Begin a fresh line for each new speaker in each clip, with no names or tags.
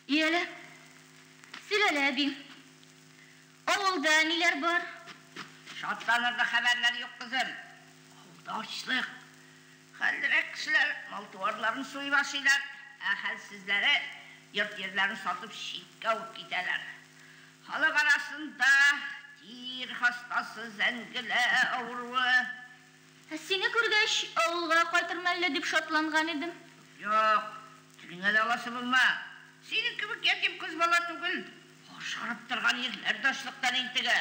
Яле, сөйләле, әби. Авылда ниләр бар?
Шатланырлык хәбәрләр юк, кызым. Авылда ачлык. Хәллерәк кешеләр мал-туарларын суеп ашыйлар, ә хәлсезләре йорт-җирләрен сатып читкә үк китәләр. Халык арасында тир хастасы, зәңгелә авыруы.
Ә сине күргәч, авылга кайтырмын әллә дип шатланган идем.
Юк, телеңә дә аласы булма. Синең кебек ятим кыз бала түгел, ажгырып торган ирләр дә ачлыктан интегә.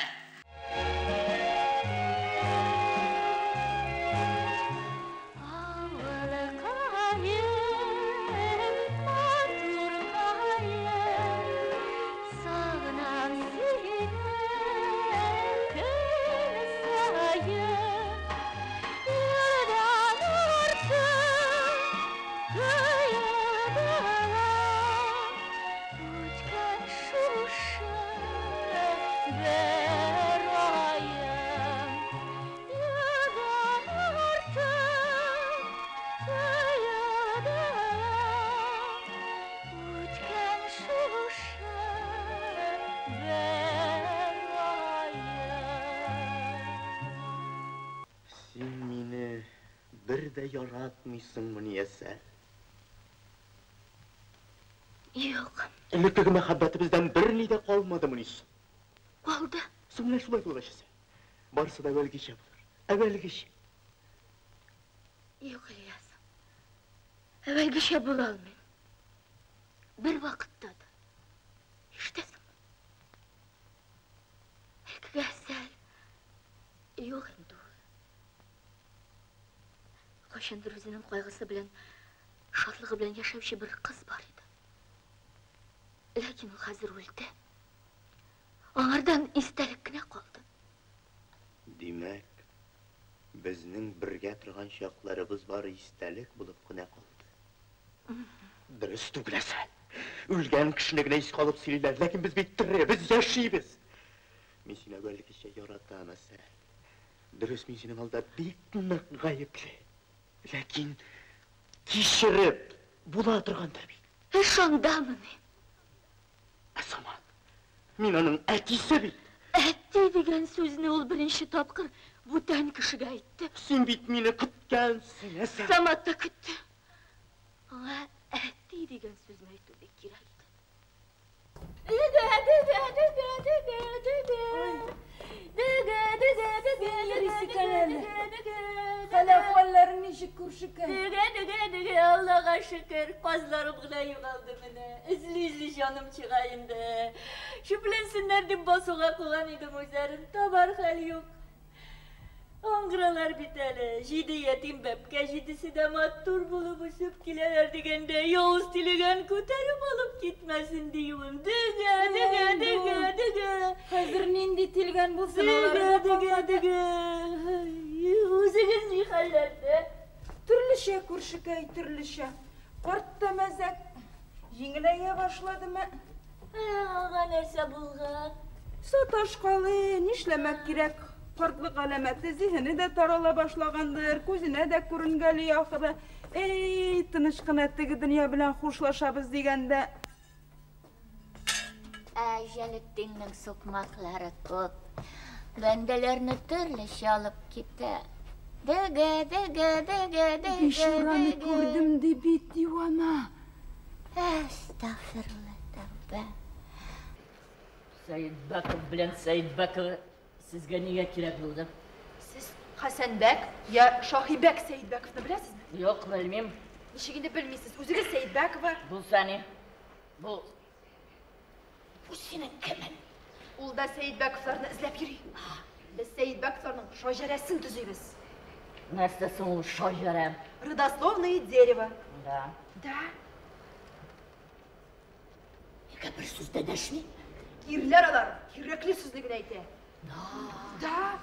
Син мине бер дә яратмыйсыңмыни, Әсәл?
Юк.
Элеккеге мәхәббәтебездән берни дә калмадымыни соң?
Калды.
Соң менә шулай булгач, Әсәл, барысы да әүвәлгечә булыр. Әүвәлгечә.
Юк, Ильяс. Әүвәлгечә була алмыйм. Бер вакытта да. Ишетәсеңме? Элеккеге Әсәл юк инде ул. Кайчандыр үзенең кайгысы белән, шатлыгы белән яшәүче бер кыз бар иде. Ләкин ул хәзер үлде. Аңардан истәлек кенә калды.
Димәк, безнең бергә торган чакларыбыз бары истәлек булып кына калды. Дөрес түгел, Әсәл. Үлгән кешене генә искә алып сөйлиләр, ләкин без бит тере, без яшибез. Мин сине әүвәлгечә яратам, Әсәл. Дөрес, мин синең алда бик нык гаепле. Ләкин кичереп була торгандыр бит.
Эш андамыни?
Ә Самат, мин аның әтисе бит.
Әти дигән сүзне ул беренче тапкыр бүтән кешегә әйтте.
Син бит мине көткәнсең, Әсәл.
Самат та көтте. Аңа әти дигән сүзне әйтү бик кирәк иде. Дегә, дегә, дегә, дегә, дегә. Дегә, дегә, дегә,
Йөрисе
дегә,
икән әле.
дегә, дегә,
Хәл әхвәлләрең ничек, күршекәй?
Дегә, дегә, дегә, Аллага шөкер, казларым гына югалды менә. Эзли-эзли җаным чыга инде. Чүпләнсеннәр дип басуга куган идем үзләрен, табар хәл юк. Аңгыралар бит әле, җиде ятим бәбкә, җидесе дә матур булып үсеп киләләр дигәндә, явыз тилегән күтәреп алып китмәсен диюем. Дегә, дегә, дегә, дегә.
Хәзер нинди тилгән булсын,
Дегә,
алары да
дегә,
калмады.
дегә. Үзегез ни хәлләрдә?
Төрлечә, күршекәй, төрлечә. Карт та мәзәк. Җиңеләя башладымы?
Аңа нәрсә булган?
Саташкалый, нишләмәк кирәк? Картлык галәмәте зиһене дә тарала башлагандыр, күзенә дә күренгәли ахыры. Эй, тыныч кына теге дөнья белән хушлашабыз дигәндә.
Әҗәлетдиннең сукмаклары күп. Бәндәләрне төрлечә алып китә. Дегә, дегә, дегә, дегә,
Бичураны
дегә.
күрдем ди бит, дивана.
Әстәгъфирулла, тәүбә.
Сәетбәков белән Сәетбәкова сезгә нигә кирәк булды?
Сез Хәсәнбәк я Шаһибәк Сәетбәковны беләсезме?
Юк, белмим.
Ничек инде белмисез? Үзегез Сәетбәкова.
Булса ни? Бу Бу синең кемең?
Ул да Сәетбәковларны эзләп йөри. Без Сәетбәковларның шаҗәрәсен төзибез.
Нәрсә соң ул шаҗәрә?
Родословное дерево.
Да.
Да.
Нигә бер сүз дә дәшми?
Ирләр алар кирәкле сүзне генә әйтә. Да.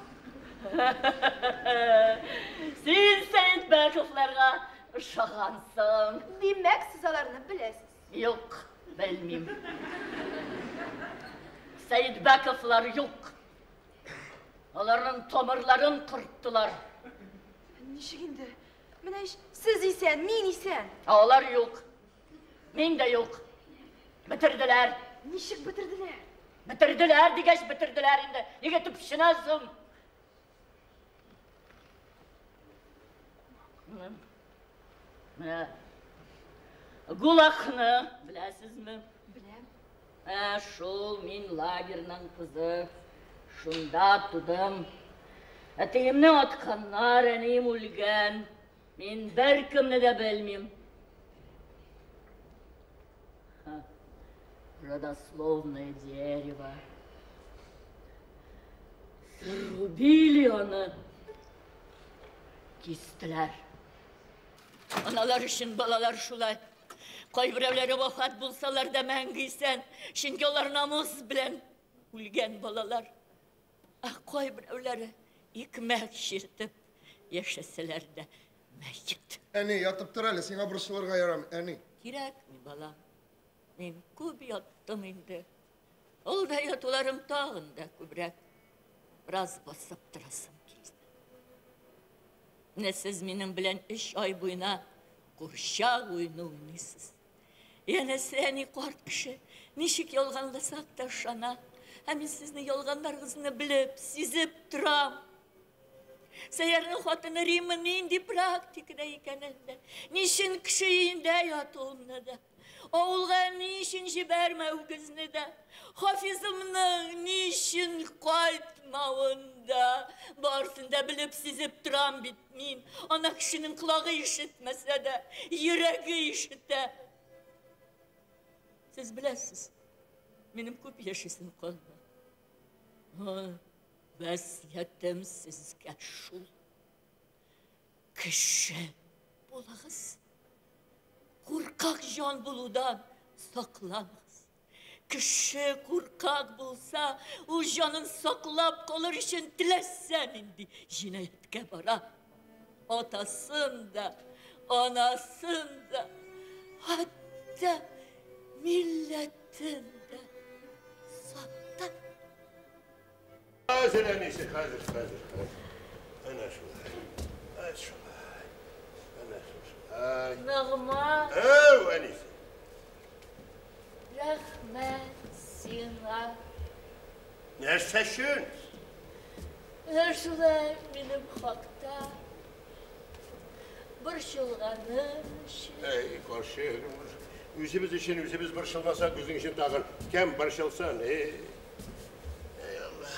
Син Сәетбәковларга ошагансың.
Димәк, сез аларны беләсез.
Юк, белмим. Сәетбәковлар юк. Аларның тамырларын корттылар.
Ничек инде? Менә ич сез исән, мин исән.
Ә алар юк. Мин дә юк. Бетерделәр.
Ничек бетерделәр?
Бетерделәр дигәч, бетерделәр инде. Нигә төпченәсең? Менә ГУЛАГны беләсезме?
Беләм.
Ә, шул мин лагерьның кызы. Шунда тудым. Әтиемне атканнар, әнием үлгән. Мин беркемне дә белмим. Родословное дерево. Срубили аны. Кистеләр. Аналар өчен балалар шулай. Кайберәүләре вафат булсалар да мәңге исән. Чөнки алар намус белән үлгән балалар. Ә кайберәүләре икмәк чиртеп яшәсәләр дә мәет.
Әни, ятып тор әле, сиңа борчылырга ярамый, әни.
Кирәкми, балам. Мин күп яттым инде. Ул да ятуларым тагын да күбрәк. Бераз басып торасым килде. Менә сез минем белән 3 ай буена курчак уены уйныйсыз. Янәсе, әни карт кеше, ничек ялганласак та ышана. Ә мин сезнең ялганнарыгызны белеп, сизеп торам. Сәйярның хатыны Римма нинди практикада икәнен дә, ничен кеше өендә ятуымны да, авылга ни өчен җибәрмәвегезне дә, Хафизымның ни өчен кайтмавын да, барысын да белеп, сизеп торам бит мин. Ана кешенең колагы ишетмәсә дә, йөрәге ишетә. Сез беләсез, минем күп яшисем калмады. Васыятем сезгә шул. Кеше булыгыз. Куркак җан булудан сакланыгыз. Кеше куркак булса, ул җанын саклап калыр өчен теләсә нинди җинаятькә бара. Атасын да, анасын да, хәтта милләтен дә сата.
Хәзер, әнисе, хәзер, хәзер, хәзер. Әнә шулай. Әнә шулай. Әнә шулай.
Ногман.
Әү, әнисе.
Рәхмәт сиңа.
Нәрсә өчен?
Менә шулай минем хакта борчылганың өчен.
Әй, карчык, үзебез өчен үзебез борчылмасак, үзең өчен тагын кем борчылсын? Эй, Алла.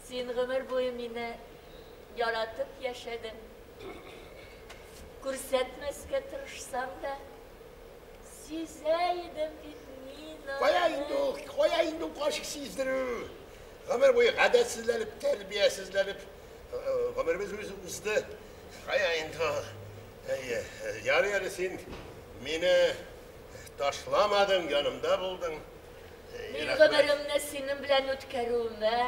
Син гомер буе мине яратып яшәдең. Күрсәтмәскә тырышсам да, сизә идем бит мин аны.
Кая инде ул, кая инде ул карчык сиздерү? Гомер буе гадәтсезләнеп, тәрбиясезләнеп, гомеребез үзе узды. Кая инде ул? Әйе, ярый әле син мине ташламадың, янымда булдың.
Мин гомеремне синең белән үткәрүемә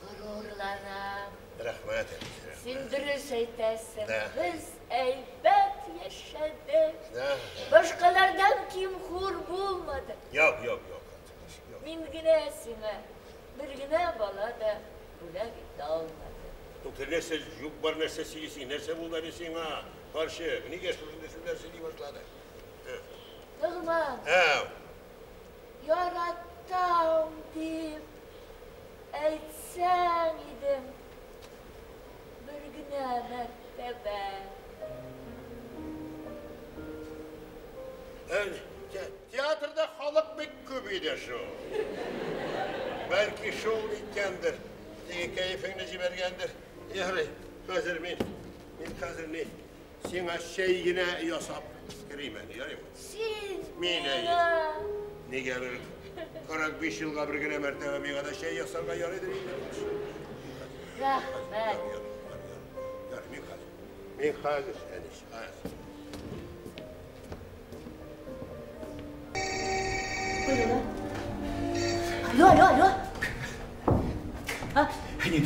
горурланам.
Рәхмәт, әнисе.
Син дөрес әйтәсең.
Да.
Без әйбәт яшәдек.
Да.
Башкалардан ким-хур булмадык.
Юк, юк, юк.
Мин генә сиңа бер генә бала да бүләк итә алмадым.
Тукта, нәрсә юк бар нәрсә сөйлисең? Нәрсә булды әле сиңа? Карчык, нигә шушындый сүзләр сөйли башладың?
Ногман.
Әү.
Яратам дип әйтсәң идем бер генә мәртәбә.
Театрда халык бик күп иде шул. Бәлки шул иткәндер, теге кәефеңне җибәргәндер. Ярый, хәзер мин хәзер ни, сиңа чәй генә ясап керим әле, ярыймы?
Син
Мин
миңа.
Нигә бер 45 елга бер генә мәртәбә миңа да чәй ясарга ярыйдыр инде.
Рәхмәт.
Ярый, мин хәзер. Мин хәзер, әнисе, хәзер.
Алло, алло, алло.
Әни,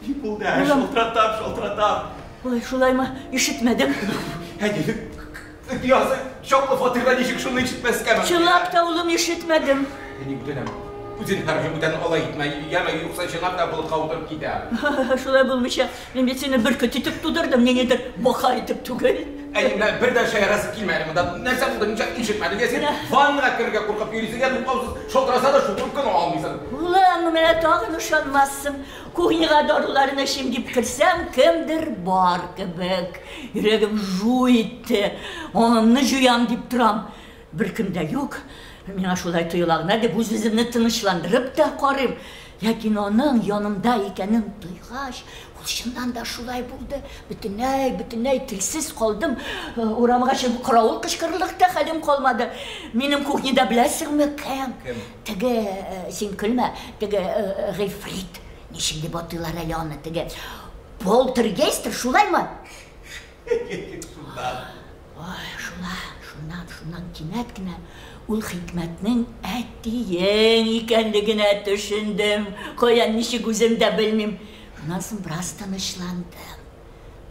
ни булды? Шалтыратам, шалтыратам.
Ой, шулаймы? Ишетмәдем.
Әни, язы, чаклы фатирда ничек шуны ишетмәскә мөмкин?
Чынлап та, улым, ишетмәдем.
Әни, бүтәнәм. Үзен һәркем бүтән алай итмә, яме, юкса чынлап та болытка утырып китә.
Шулай булмыйча, мин бит сине бөркет итеп тудырдым, ниндидер бака итеп түгел.
Әй, менә бер дә шаярасы килмәде әле монда. Нәрсә булды, ничек ишетмәдең? Я син ваннага керергә куркып йөрисең, я туктаусыз шалтыраса да шул трубканы алмыйсың.
Улым, менә тагын ышанмассың. Кухняга даруларын эчим дип керсәм, кемдер бар кебек. Йөрәгем жу итте. Аңымны җуям дип торам. Беркем дә юк. Миңа шулай тоела гына дип үз-үземне тынычландырып та карыйм. Ләкин аның янымда икәнен тойгач, ул чыннан да шулай булды. Бөтенләй, бөтенләй телсез калдым. Урамга чыгып каравыл кычкырырлык та хәлем калмады. Минем кухняда беләсеңме кем?
Кем?
Теге, син көлмә, теге Гыйфрит. Ничек дип атыйлар әле аны, теге полтергейстер, шулаймы?
Шуннан.
Ой, шулай, шуннан, шуннан кинәт кенә ул Хикмәтнең әтиең икәнлегенә төшендем. Каян, ничек үзем дә белмим. Шуннан соң бераз тынычландым.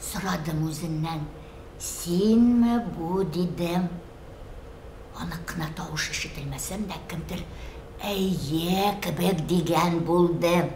Сорадым үзеннән, синме бу, дидем. Анык кына тавыш ишетелмәсәм дә, кемдер әйе кебек дигән булды.